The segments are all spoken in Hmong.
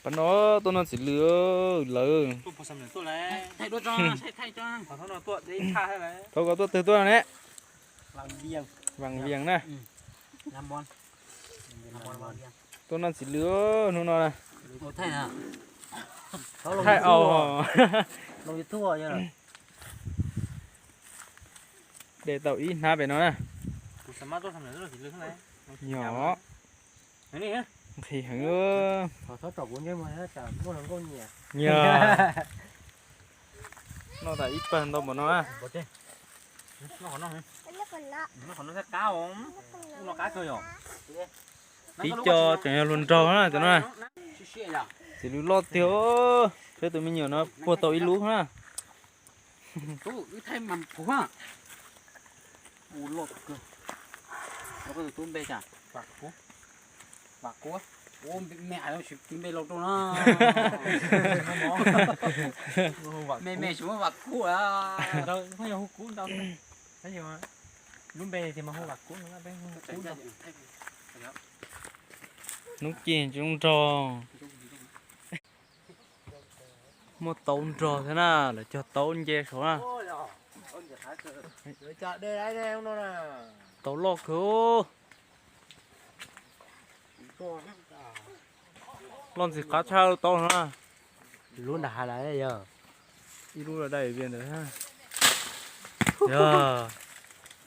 Pas no tuaj noj txiv lws lawm. Thov kom tuaj twg tuaj ne? Vam Vias na. Tuaj noj txiv lws hnub no na. Thaij au. De tau ib hnab pem no na. Yog. Nqhis heev. Yog. Noj tas ib pawg ntau npaum no na. Tib co tseem yog hluas nraug na cov no. Txiv lws loj tiag, saib tus me nyuam no puag tau ib lub na. Me me tsis muaj Vam Kub a. Lub npe tias mas hu Vam Kub no, peb hu Kub no. Hnub ci tsis zoo nrog. Muaj tauv nrog thiab na, lawv cog tauv nce saud na. Tauv loj kawg. Loj ntxim qab tshaj tauv no na. Lub nram hav lawm yog. Ib lub dai ntawd. Yog,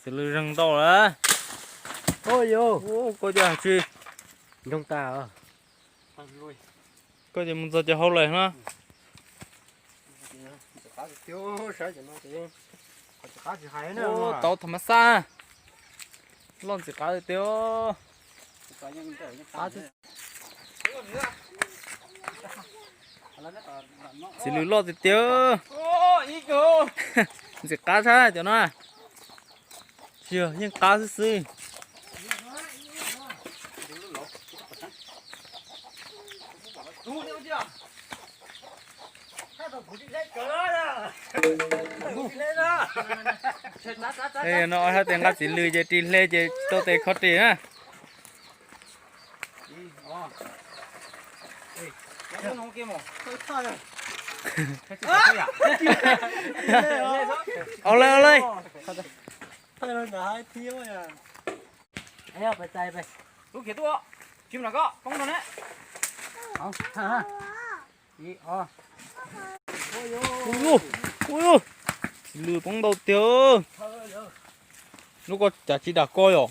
txiv lws zeeg ntau lawm. Koj cov hais tsis, koj ces mus txog cov hauv lawm na. Tauv tham mas xaj, loj ntxim qab tiag tiag. Txiv lws loj tiag tiag. Ntxim qab tshaj cov no. Tsis yog, yeej qab xwb xwb. No hais tias nqa txiv lws ces ris hle ces tau tes kho ris na. Au lawm, au lawm. Ui, txiv lws poob ntau tiag. Lub ko cas tsis dam ko yom.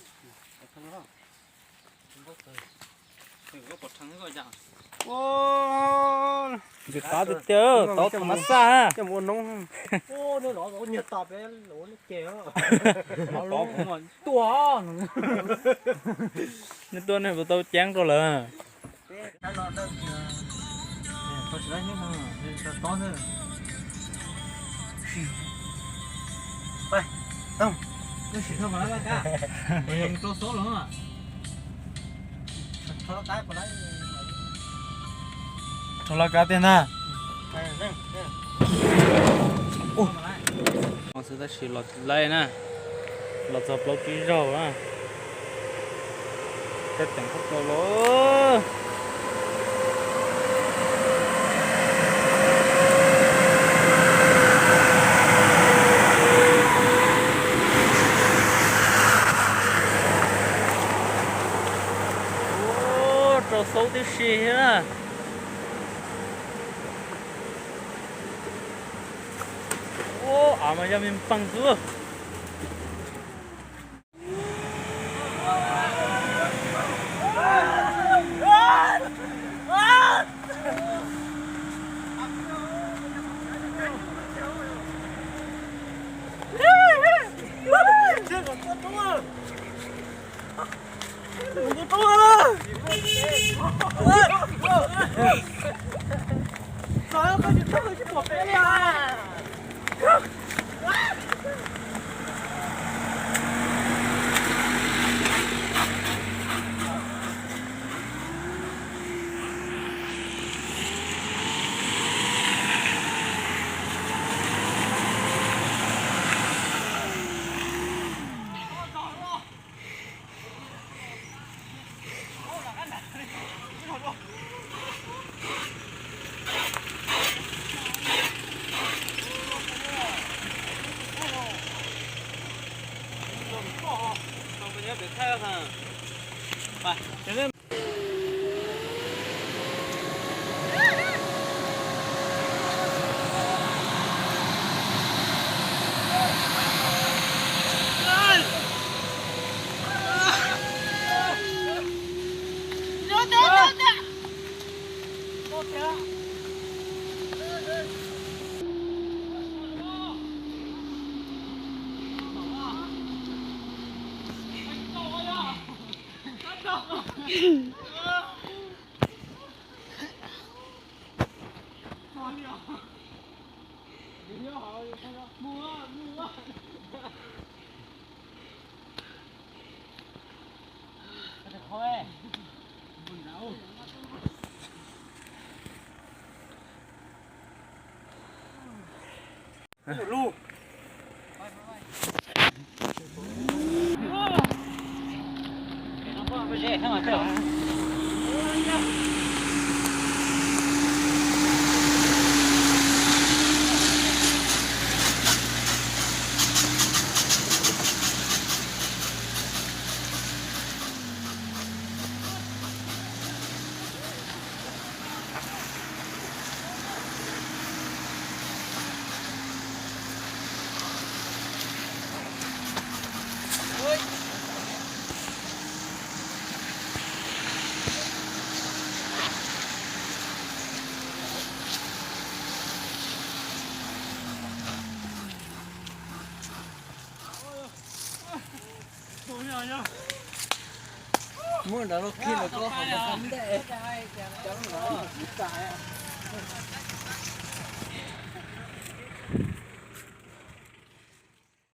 Ntxim qab tiag tiag, tauv tham mas xaj. Nej tuaj nej puas tau ceeb rau lawm? Rau laj kab tiag ntag. Xwb tab sis los tsis laib na, los txog plaub tsib zaug na. Tej teem qub tau los. Rau xaub tib si thiab na. Av mas yog me npeeg xwb. Muab nrad los khi los koj qhov ntej, cov no ib tag.